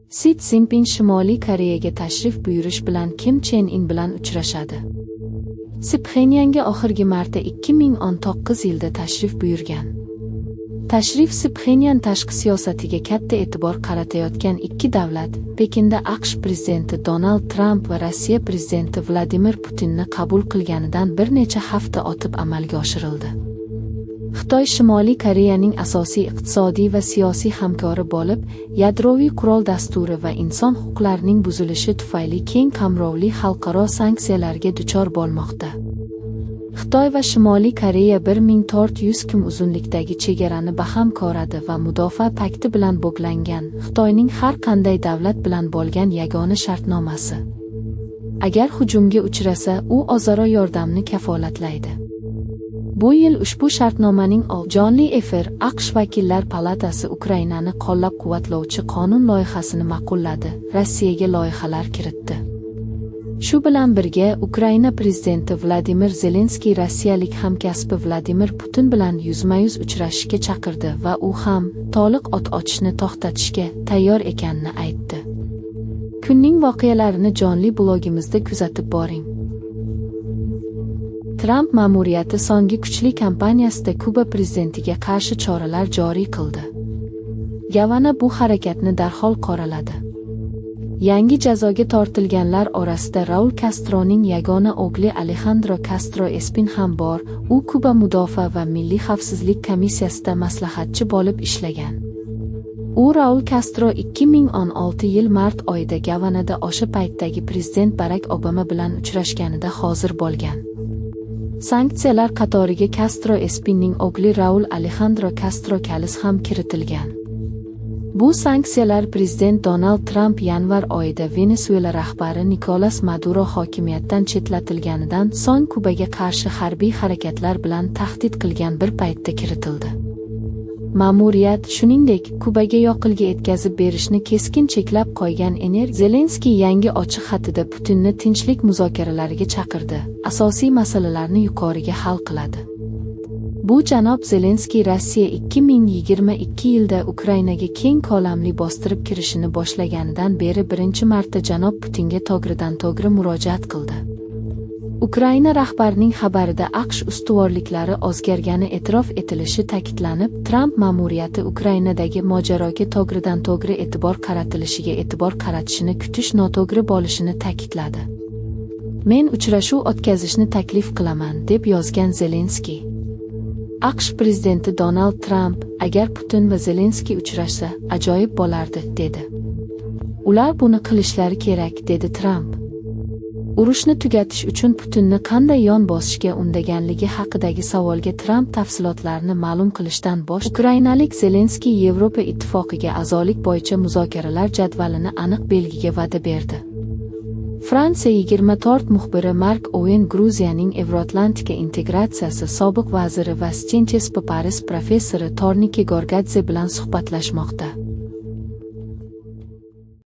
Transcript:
Si Szinpin Shimoliy Koreyaga tashrif buyurish bilan Kim Chen In bilan uchrashadi. Si Pxenyanga oxirgi marta 2019 yilda tashrif buyurgan. Tashrif Si Pxenyan tashqi siyosatiga katta e'tibor qaratayotgan ikki davlat, Pekinda AQSh prezidenti Donald Tramp va Rossiya prezidenti Vladimir Putinni qabul qilganidan bir necha hafta o'tib amalga oshirildi. Xitoy Shimoliy Koreyaning asosiy iqtisodiy va siyosiy hamkori bo'lib, yadroviy qurol dasturi va inson huquqlarining buzilishi tufayli keng qamrovli xalqaro sanksiyalarga duchor bo'lmoqda. Xitoy va Shimoliy Koreya 1400 km uzunlikdagi chegarani baham ko'radi va mudofaa pakti bilan bog'langan Xitoyning har qanday davlat bilan bo'lgan yagona shartnomasi. Agar hujumga uchrasa, u o'zaro yordamni kafolatlaydi. Bu yil ushbu shartnomaning jonli efir AQSh Vakillar palatasi Ukrainani qo'llab-quvvatlovchi qonun loyihasini ma'qulladi, Rossiyaga loyihalar kiritdi. Shu bilan birga Ukraina prezidenti Vladimir Zelenskiy rossiyalik hamkasbi Vladimir Putin bilan yuzma-yuz uchrashishga chaqirdi va u ham to'liq o't ochishni to'xtatishga tayyor ekanini aytdi. Kunning voqealarini jonli blogimizda kuzatib boring. Tramp ma'muriyati so'nggi kuchli kampaniyasida Kuba prezidentiga qarshi choralar joriy qildi. Gavana bu harakatni darhol qoraladi. Yangi jazoga tortilganlar orasida Raul Castroning yagona o'g'li Alejandro Castro Espin ham bor, u Kuba Mudofaa va Milliy xavfsizlik komissiyasida maslahatchi bo'lib ishlagan. U Raul Castro 2016 yil mart oyida Gavanada o'sha paytdagi prezident Barak Obama bilan uchrashganida hozir bo'lgan. Sanksiyalar qatoriga Castro Espinning o'g'li Raul Alejandro Castro Kalis ham kiritilgan. Bu sanksiyalar prezident Donald Tramp yanvar oyida Venesuela rahbari Nikolas Maduro hokimiyatdan chetlatilganidan so'ng Kubaga qarshi harbiy harakatlar bilan tahdid qilgan bir paytda kiritildi. Ma'muriyat, shuningdek, Kubaga yoqilg'i yetkazib berishni keskin cheklab qo'ygan Zelenskiy yangi ochiq xatida Putinni tinchlik muzokaralariga chaqirdi, asosiy masalalarni yuqoriga hal qiladi. Bu janob Zelenskiy Rossiya 2022 yilda Ukrainaga keng ko'lamli bostirib kirishini boshlaganidan beri birinchi marta janob Putinga to'g'ridan-to'g'ri murojaat qildi. Ukraina rahbarining xabarida AQSh ustuvorliklari o'zgargani e'tirof etilishi ta'kidlanib, Tramp ma'muriyati Ukrainadagi mojaroga to'g'ridan-to'g'ri e'tibor qaratilishiga e'tibor qaratishini kutish noto'g'ri bo'lishini ta'kidladi. Men uchrashuv o'tkazishni taklif qilaman, deb yozgan Zelenskiy. AQSh prezidenti Donald Tramp, agar Putin va Zelenskiy uchrashsa, ajoyib bo'lardi, dedi. Ular buni qilishlari kerak, dedi Tramp. Urushni tugatish uchun Putinni qanday yon bosishga undaganligi haqidagi savolga Tramp tafsilotlarni ma'lum qilishdan bosh. Ukrainalik Zelenskiy Yevropa Ittifoqiga a'zolik bo'yicha muzokaralar jadvalini aniq belgiga va'da berdi. Fransiya 24 muxbiri Mark Owen Gruziyaning Evroatlantika integratsiyasi sobiq vaziri va Sciences Po Paris professori Tornike Gorgadze bilan suhbatlashmoqda.